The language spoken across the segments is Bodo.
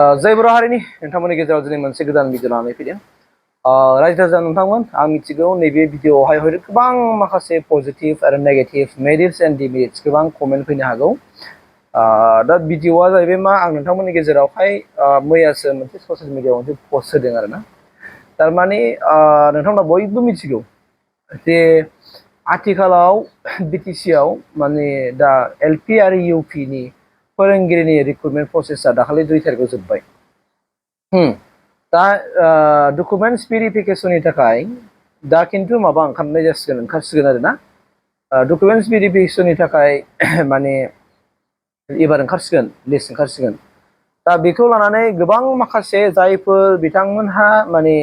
जय बर' हारिनि नोंथांमोननि गेजेराव दिनै मोनसे गोदान भिडिअ लानानै फैदों। रायजो राजा नोंथांमोन, आं मिथिगौ नैबे भिडिअआवहाय हयथ' गोबां माखासे पजिटिभ आरो नेगेटिभ मेरिट्स एन्ड डिमेरिट्स गोबां कमेन्ट फैनो हागौ। दा भिडिअआ जाहैबाय मा, आं नोंथांमोननि गेजेरावहाय मैयासो मोनसे ससियेल मिडियाआव मोनसे पस्ट होदों आरोना। थारमाने नोंथांमोना बयबो मिथिगौ जे आथिखालाव BTC आव माने दा LP आरो UP नि फोरोंगिरिनि रिक्रुटमेन्ट प्रसेसआ दाखालि 2 तारिखआव जोब्बाय। दा डकुमेन्टस भेरिफिकेसननि थाखाय दा खिन्थु माबा ओंखारसिगोन आरोना। डकुमेन्टस भेरिफिकेसननि थाखाय माने एबार लिस्ट ओंखारसिगोन। दा बेखौ लानानै गोबां माखासे जायफोर बिथांमोनहा माने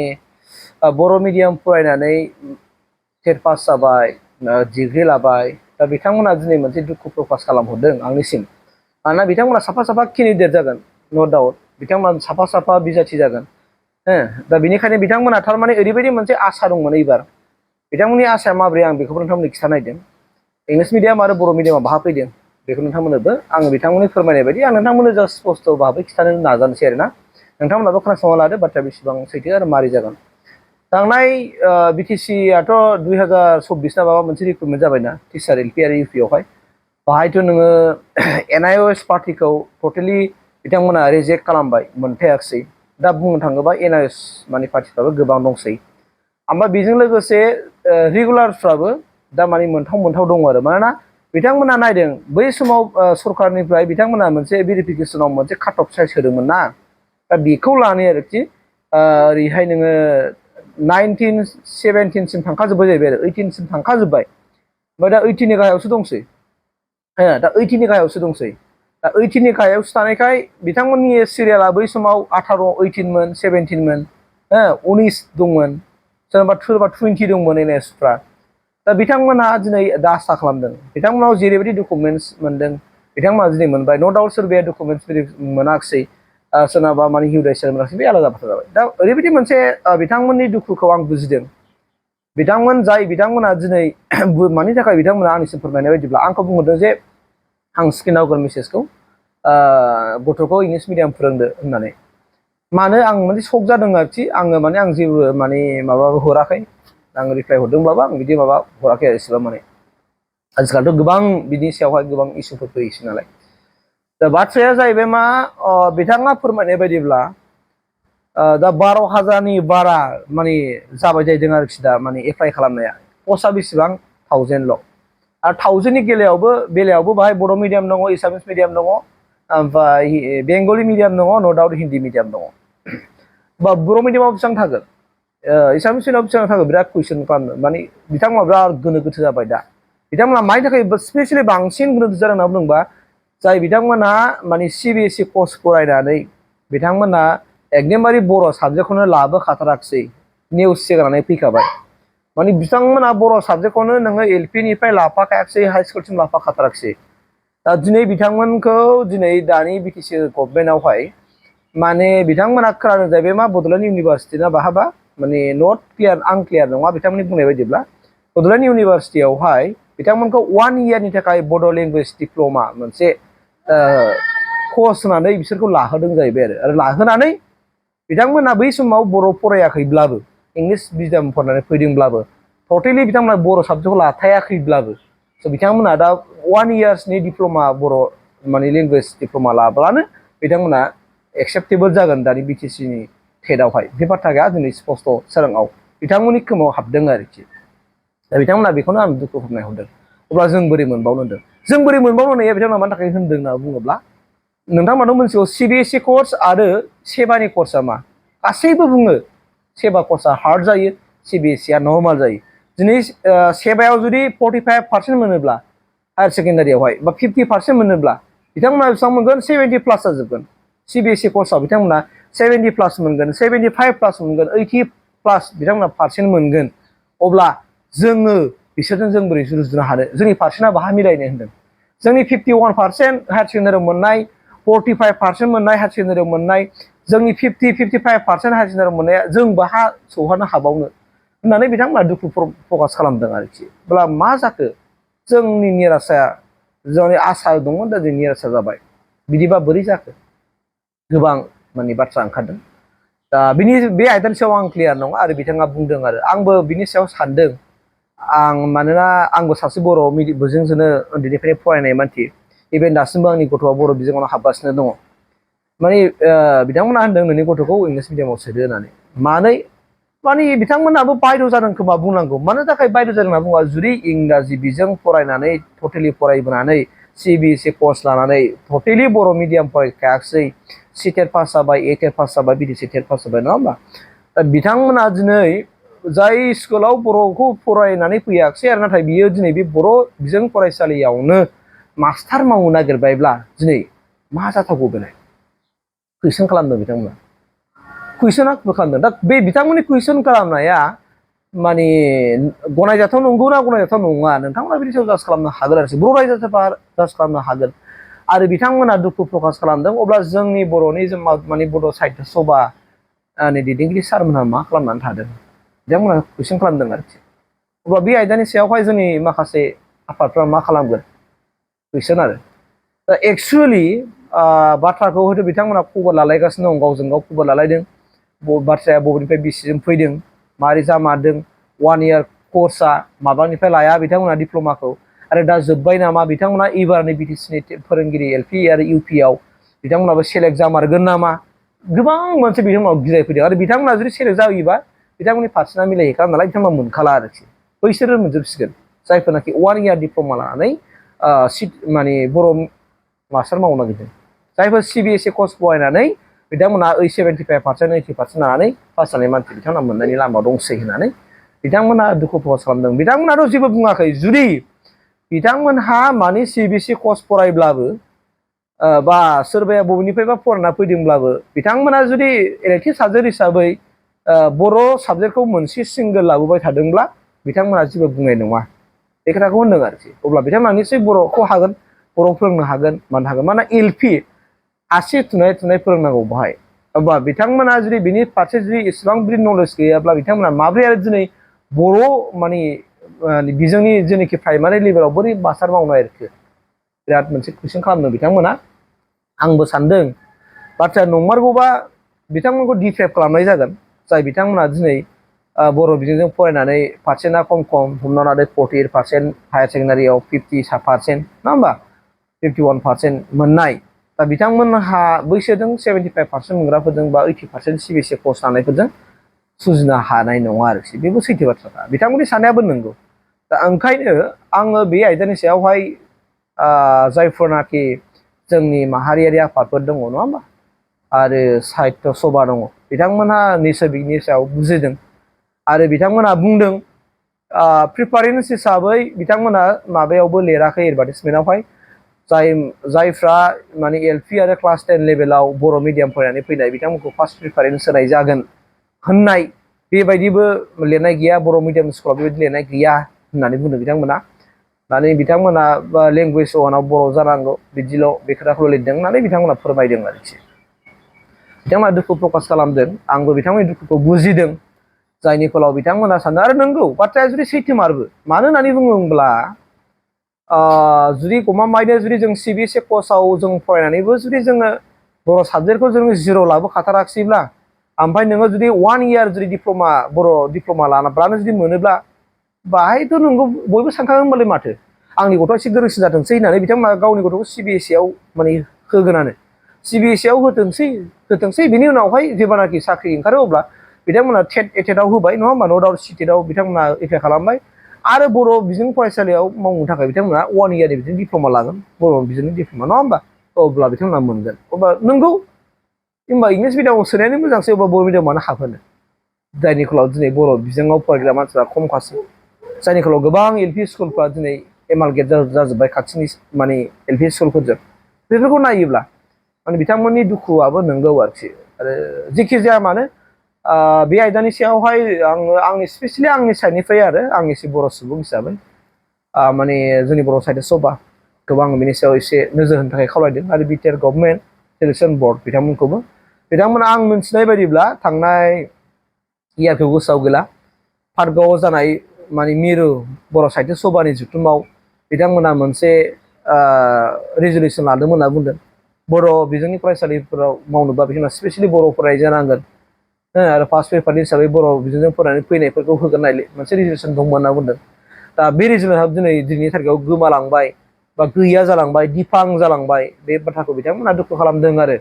बर' मिडियाम फरायनानै टेट पास जाबाय, डिग्री लाबाय, दा बिथांमोना दिनै मोनसे दुखु प्रकाश खालामहरदों आंनिसिम। मानोना बिथांमोना साफा साफा केन्डिडेट जागोन, नो डाउट बिथांमोना साफा साफा बिजाथि जागोन। दा बेनिखायनो बिथांमोना थारमाने ओरैबायदि मोनसे आसा दंमोन एबार। बिथांमोननि आसाया माबोरै आं बेखौबो नोंथांमोननो खिन्थानो नागिरदों। इंलिश मिडियाम आरो बर' मिडियामा बाहा फैदों बेखौ नोंथांमोननोबो आं बिथांमोननि फोरमायनाय बायदि आं नोंथांमोननो जास्ट स्पस्ट भाबै खिन्थानो नाजानोसै आरोना। नोंथांमोनाबो खोनासंना लादो बाथ्राया बेसेबां सैथो आरो मारै जागोन। थांनाय BTC आथ' 2024 ना माबा मोनसे रिक्रुटमेन्ट जाबायना टिचार LP आरो UP आवहाय। बाहायथ' नोङो NIOS पार्टिखौ टटेलि बिथांमोना रिजेक्ट खालामबाय, मोनफायाखिसै। दा बुंनो थाङोबा NIOS माने पार्टिफ्राबो गोबां दंसै। ओमफ्राय बेजों लोगोसे रेगुलारफ्राबो दा माने मोनथाव दङ आरो। मानोना बिथांमोना नायदों बै समाव सरकारनिफ्राय बिथांमोना मोनसे भेरिफिकेसनाव मोनसे काट अफ साइज होदोंमोन ना। दा बेखौ लानानै आरोखि ओरैहाय नोङो 19, 17सिम थांखाजोब्बाय जाहैबाय आरो 18 सिम थांखाजोब्बाय। ओमफ्राय दा 18 नि गाहायावसो दंसै। दा 18 नि गाहायावसो दंसै। दा 18 नि गाहायावसो थानायखाय बिथांमोननि सिरियाला बै समाव 18, 18 मोन, 17 मोन, 19 दंमोन, सोरबा 20 दंमोन NIOSफ्रा। दा बिथांमोनहा दिनै दा आसा खालामदों बिथांमोनाव जेरैबायदि डकुमेन्टस मोनदों बिथांमोना दिनै मोनबाय। नो डाउट सोरबाया डकुमेन्टस मोनाखिसै, सोरनाबा माने हिउदाइसिया मोनाखिसै, बे आलादा बाथ्रा जाबाय। दा ओरैबायदि मोनसे बिथांमोननि दुखुखौ आं बुजिदों। बिथांमोना दिनै मानि थाखाय बिथांमोना आंनिसिम फोरमायनाय बायदिब्ला आंखौ बुंहरदों जे आं स्क्रिनाव होगोन मेसेजखौ, गथ'खौ इंलिश मिडियाम फोरोंदो होननानै। मानो आं मोनसे शक जादों आरोखि। आं जेबो माने माबाबो हराखै, आं रिप्लाइ हरदोंब्लाबो आं बिदि माबा हराखै आरो एसेबां माने। आजिखालिथ' गोबां बिनि सायावहाय गोबां इसुफोर फैयोसै नालाय। दा बाथ्राया जाहैबाय मा, बिथाङा फोरमायनाय बायदिब्ला दा 12,000नि बारा माने जाबाय जाहैदों आरोखि दा माने एप्लाइ खालामनाया। पस्टआ बेसेबां 1000ल'। आरो 1000नि बेलायावबो बाहाय बर' मिडियाम दङ, एसामिस मिडियाम दङ, ओमफ्राय बेंगलि मिडियाम दङ, नो डाउट हिन्दी मिडियाम दङ। बा बर' मिडियामाव बेसेबां थागोन, एसामिस मिडियामाव बेसेबां थागोन, बिराद कुइसन खालामनो माने बिथांमोना बिराद गोनो गोथो जाबाय दा। बिथांमोना मानि थाखाय स्पेसियेलि बांसिन गोनो गोथो जादों होनना बुंदोंबा, जाय बिथांमोना माने CBSE कर्स फरायनानै बिथांमोना एकदमबारे बर' साबजेक्टखौनो लाबोखाथाराखिसै, नेवसि जानानै फैखाबाय। माने बिथांमोना बर' साबजेक्टखौनो नोङो LP निफ्राय लाफाखायाखिसै, हाइ स्कुलसिम लाफाखाथाराखिसै। दा दिनै बिथांमोनखौ दानि BTC गभर्नमेन्टआवहाय माने बिथांमोना खोनादों जाहैबाय मा, बड'लेण्ड इउनिभारसिटि ना बाहाबा माने नट क्लियार, आनक्लियार नङा बिथांमोननि बुंनाय बायदिब्ला, बड'लेण्ड इउनिभारसिटियावहाय बिथांमोनखौ 1 इयारनि थाखाय बड' लेंगुवेज डिप्ल'मा मोनसे कर्स होनानै बिसोरखौ लाहोदों जाहैबाय आरो लाहोनानै बिथांमोना बै समाव बर' फरायाखैब्लाबो, इंलिश मिडियाम फरायनानै फैदोंब्लाबो, टटेलि बिथांमोना बर' साबजेक्टखौ लाथायाखैब्लाबो, बिथांमोना दा 1 इयार्सनि डिप्ल'मा बर' माने लेंगुवेज डिप्ल'मा लाब्लानो बिथांमोना एक्सेप्टेबोल जागोन दानि BTC नि टेटआवहाय। बे बाथ्राया दिनै स्पस्ट सोराङाव बिथांमोननि खोमायाव हाबदों आरोखि। दा बिथांमोना बेखौनो आं दुखु फोरमायहरदों। अब्ला जों बोरै मोनबावनो होनदों। जों बोरै मोनबावनो होननाया बिथांमोना मानि थाखाय होनदों होनना बुङोब्ला, नोंथांमोनाथ' मोनथिगौ CBSE कर्स आरो सेबानि कर्सआ मा। गासैबो बुङो सेबा कर्सआ हार्ड जायो, CBSEआ नर्माल जायो। दिनै सेबायाव जुदि 45% मोनोब्ला हायार सेकेन्डारियावहाय, बा 50% मोनोब्ला बिथांमोना बेसेबां मोनगोन, 70+ जाजोबगोन। CBSE कर्सआव बिथांमोना 70+ मोनगोन, 75+ मोनगोन, 80+ बिथांमोना पार्सेन्ट मोनगोन। अब्ला जोङो बिसोरजों जों बोरै रुजुनो हानो, जोंनि पार्सेन्टआ बाहा मिलायनो होनदों। जोंनि 51% हायार सेकेन्डारियाव मोननाय, 45% मोननाय हायार सेकेन्डारियाव मोननाय, जोंनि 55% हायार सेकेन्डारियाव मोननाया जों बाहा सौहानो हाबावनो होननानै बिथांमोना दुखु प्रकास खालामदों आरोखि। अब्ला मा जाखो, जोंनि निरासाया, जोंनि आसा दंमोन दा जों निरासा जाबाय। बिदिबा बोरै जाखो। गोबां माने बाथ्रा ओंखारदों दा बे आयदानि सायाव आं क्लियार नङा आरो बिथाङा बुंदों आरो आंबो बिनि सायाव सानदों आं मानोना आंबो सासे बर' बिजोंजोंनो उन्दैनिफ्रायनो फरायनाय मानसि इभेन दासिमबो आंनि गथ'आ बर' बिजोङावनो हाबगासिनो दङ माने बिथांमोना होनदों नोंनि गथ'खौ इंलिस मिडियामाव सोदो होननानै माने बिथांमोनाबो बायद' जादों खोमा बुंनांगौ मानो थाखाय बायद' जादों होनना बुङोबा जुदि इंराजि बिजों फरायनानै टटेलि फरायबोनानै CBSE कर्स लानानै टटेलि बर' मिडियाम फरायखायाखसै CTET पास जाबाय ATET पास जाबाय BTC TET पास जाबाय नङा होमबा दा बिथांमोना दिनै जाय स्कुलाव बर'खौ फरायनानै फैयाखसै आरो नाथाय बियो दिनै बे बर' बिजों फरायसालियावनो मास्टार मावनो नागिरबायब्ला दिनै मा जाथावगौ बेलाय कुइसन खालामदों बिथांमोना कुइसना खालामदों दा बे बिथांमोननि कुइसन खालामनाया माने गनायजाथाव नंगौ ना गनायजाथाव नङा नोंथांमोना बिनि सायाव जाज खालामनो हागोन आरो बर' रायजोआ जाज खालामनो हागोन आरो बिथांमोना दुखु प्रकास खालामदों अब्ला जोंनि बर'नि माने बड' साहित्य सभा दैदेनगिरि सारमोनहा मा खालामनानै थादों बिथांमोना कुइसन खालामदों आरोखि अब्ला बे आयदानि सायावहाय जोंनि माखासे आफादफ्रा मा खालामगोन कुइसन आरो दा एक्सुवेलि बाथ्राखौ हयथ' बिथांमोना खबर लालायगासिनो दं गावजों गाव खबर लालायदों बाथ्राया बबेनिफ्राय बेसेसिम फैदों मारै जामारदों 1 इयार कर्सआ माबानिफ्राय लाया बिथांमोना डिप्ल'माखौ आरो दा जोब्बाय नामा बिथांमोना एबारनि BTCनि फोरोंगिरि LP आरो UP आव बिथांमोनाबो सेलेक्ट जामारगोन नामा गोबां मोनसे बिथांमोनाव गिनाय फैदों आरो बिथांमोना जुदि सेलेक्ट जायोबा बिथांमोननि पार्सेन्टआ मिलायहैखागोन नालाय बिथांमोना मोनखाला आरोखि बैसोरो मोनजोबसिगोन जायफोरनाखि 1 इयार डिप्ल'मा लानानै माने बर' मास्टार मावनो नागिरदों जायफोर CBSE कर्स फरायनानै बिथांमोना 75% 80% लानानै पास जानाय मानसि बिथांमोना मोननायनि लामा दंसै होननानै बिथांमोना दुखु प्रकास खालामदों बिथांमोनाथ' जेबो बुङाखै जुदि बिथांमोनहा माने CBSE कर्स फरायब्लाबो बा सोरबाया बबेनिफ्रायबा फरायना फैदोंब्लाबो बिथांमोना जुदि इलेक्टिभ साबजेक्ट हिसाबै बर' साबजेक्टखौ मोनसे सिंगोल लाबोबाय थादोंब्ला बिथांमोना जेबो बुंनाय नङा बे खोथाखौ होनदों आरोखि अब्ला बिथांमोना निश्चय बर'खौ हागोन बर' फोरोंनो हागोन मानो हागोन मानोना LP आसि थुनाय फोरोंनांगौ बाहाय अब्ला बिथांमोना जुदि बिनि फारसे जुदि इसेबां बिदि नलेज गैयाब्ला बिथांमोना माब्रै आरो दिनै बर' माने बिजोंनि जेनाखि प्राइमारि लेभेलाव बोरै मास्टार मावनो आरोखि बिराद मोनसे कुइसन खालामदों बिथांमोना आंबो सानदों बाथ्राया नंमारगौबा बिथांमोनखौ डिप्रेप खालामनाय जागोन जाय बिथांमोना दिनै बर' बिजोंजों फरायनानै पार्सेन्टआ खम हमना लादो 48% हायार सेकेन्डारियाव 50% नङा होमबा 51% मोननाय दा बिथांमोनहा बैसोरजों 75% मोनग्राफोरजों बा 80% CBSE कर्स लानायफोरजों सुजिनो हानाय नङा आरोखि बेबो सैथो बाथ्रा बिथांमोननि साननायाबो नंगौ दा ओंखायनो आङो बे आयदानि सायावहाय जायफोरनाखि जोंनि माहारियारि आफादफोर दङ नङा होमबा आरो साहित्य सभा दङ बिथांमोनहा निस्सय बिनि सायाव बुजिदों आरो बिथांमोनहा बुंदों प्रिफारेन्स हिसाबै बिथांमोना माबायावबो लिराखै एडभार्टाइजमेन्टआवहाय जायफ्रा माने LP आरो क्लास 10 लेभेलाव बर' मिडियाम फरायनानै फैनाय बिथांमोनखौ फार्स्ट प्रिफारेन्स होनाय जागोन होननाय बेबायदिबो लिरनाय गैया बर' मिडियाम स्कुलाव बेबायदि लिरनाय गैया होननानै बुंदों बिथांमोना माने बिथांमोना लेंगुवेज वानाव बर' जानांगौ बिदिल' बे खोथाखौ लिरदों होननानै बिथांमोना फोरमायदों आरोखि बिथांमोना दुखु प्रकास खालामदों आंबो बिथांमोननि दुखुखौ बुजिदों जायनि फलाव बिथांमोना सानदों आरो नंगौ बाथ्राया जुदि सैथोमारबो मानो होननानै बुङोब्ला जुदि गमामायैनो जुदि जों CBSE कर्सआव जों फरायनानैबो जुदि जोङो बर' साबजेक्टखौ जों 0 लाबोखाथाराखैब्ला ओमफ्राय नोङो जुदि 1 इयार जुदि डिप्ल'मा बर' डिप्ल'मा लानाब्लानो जुदि मोनोब्ला बाहायथ' नोंगौ बयबो सानखागोन होनबालाय माथो आंनि गथ'आ एसे गोरोंसिन जाथोंसै होननानै बिथांमोना गावनि गथ'खौ CBSE आव माने होगोनानो CBSE आव होथोंसै बिनि उनावहाय जेब्लानाखि साख्रि ओंखारो अब्ला बिथांमोना टेटआव होबाय नङा होमबा न' डाउट CTETआव बिथांमोना एप्लाइ खालामबाय आरो बर' बिजों फरायसालियाव मावनो थाखाय बिथांमोना 1 इयारनि बिदिनो डिप्ल'मा लागोन बर' बिजोंनि डिप्ल'मा नङा होमबा अब्ला बिथांमोना मोनगोन अब्ला नंगौ होमबा इंलिस मिडियामाव सोनायानो मोजांसै अब्ला बर' मिडियामाव मानो हाबहोनो जायनि फलाव दिनै बर' बिजोङाव फरायग्रा मानसिफ्रा खमखासै जायनि फलाव गोबां LP स्कुलफ्रा दिनै एमालगेट जाजोब्बाय खाथिनि माने LP स्कुलफोरजों बेफोरखौ नायोब्ला माने बिथांमोननि दुखुआबो नंगौ आरोखि आरो जेखि जाया मानो बे आयदानि सायावहाय आंनि स्पेसियेलि आंनि साइडनिफ्राय आरो आं एसे बर' सुबुं हिसाबै माने जोंनि बर' साहित्य सभा गोबां बिनि सायाव एसे नोजोर होनो थाखाय खावलायदों आरो BTR गभर्नमेन्ट सेलेक्सन बर्ड बिथांमोनखौबो बिथांमोना आं मिथिनाय बायदिब्ला थांनाय इयारखौ गोसोआव गैला पार्कआव जानाय माने मिरु बर' साहित्य सभानि जथुमाव बिथांमोना मोनसे रिजुलेसन लादोंमोन होनना बुंदों बर' बिजोंनि फरायसालिफोराव मावनोबा बिथांमोना स्पेसियेलि बर' फरायनाय जानांगोन आरो फार्स्ट पेपारनि हिसाबै बर' बिजोंजों फरायनानै फैनायफोरखौ होगोन नायले मोनसे रिजर्वेसन दंमोन होनना बुंदों दा बे रिजर्वेसना दिनैनि थारिखआव गोमालांबाय बा गैया जालांबाय दिफां जालांबाय बे बाथ्राखौ बिथांमोना दुखु खालामदों आरो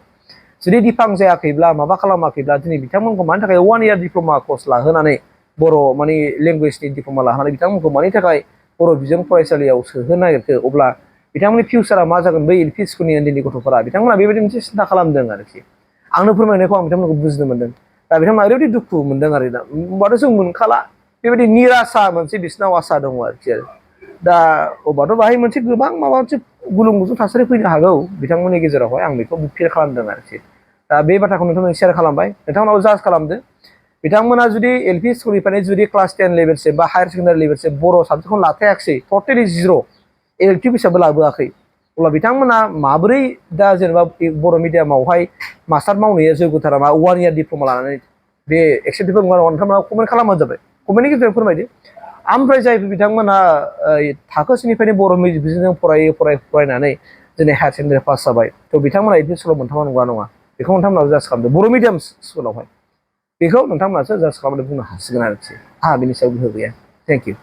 जुदि दिफां जायाखैब्ला माबा खालामाखैब्ला दिनै बिथांमोनखौ मानि थाखाय 1 year डिप्ल'मा कर्स लाहोनानै बर' माने लेंगुवेजनि डिप्ल'मा लाहोनानै बिथांमोनखौ मानि थाखाय बर' बिजों फरायसालियाव सोहोनो नागिरखो अब्ला बिथांमोननि फिउचारा मा जागोन बै एल पि स्कुलनि उन्दैनि गथ'फोरा बिथांमोना बेबायदि मोनसे सिन्था खालामदों आरोखि आंनो फोरमायनायखौ आं बिथांमोनखौ बुजिनो मोनदों दा बिथांमोना ओरैबायदि दुखु मोनदों आरो दा होनबाथ' जों मोनखाला बेबायदि निरासा मोनसे बिसिनाव आसा दङ आरोखि दा अबाथ' बाहाय मोनसे गोबां माबा मोनसे गुलुं गुजुं थासारि फैनो हागौ बिथांमोननि गेजेरावहाय आं बेखौ फिल खालामदों आरोखि दा बे बाथ्राखौ नोंथांमोन शेयार खालामबाय नोंथांमोनाव जाज खालामदो बिथांमोना जुदि एल पि स्कुलनिफ्रायनो जुदि क्लास 10 लेभेलसिम बा हायार सेकेन्डारि लेभेलसिम बर' साबजेक्टखौ लाथायाखिसै टटेलि जिर' एल पि हिसाबै लाबोआखै अब्ला बिथांमोना माबोरै दा जेनेबा बर' मिडियामावहाय मास्टार मावनाया जौगोथारा मा 1 year डिप्ल'मा लानानै बे एक्सेप्टेबल नङा नङा नोंथांमोना कमेन्ट खालामबानो जाबाय कमेन्टनि गेजेरजों फोरमायदो ओमफ्राय जायफोर बिथांमोना थाखो स्निनिफ्रायनो बर' बिजोंजों फरायनानै दिनै हायार सेकेन्डारि पास जाबाय थ' बिथांमोना एल पि स्कुलाव मोनथामा नंगौना नङा बेखौ नोंथांमोनाबो जाज खालामदो बर' मिडियाम स्कुलावहाय बेखौ नोंथांमोनासो जाज खालामनानै बुंनो हासिगोन आरोखि आंहा बेनि सायाव गोहो गैया थेंक इउ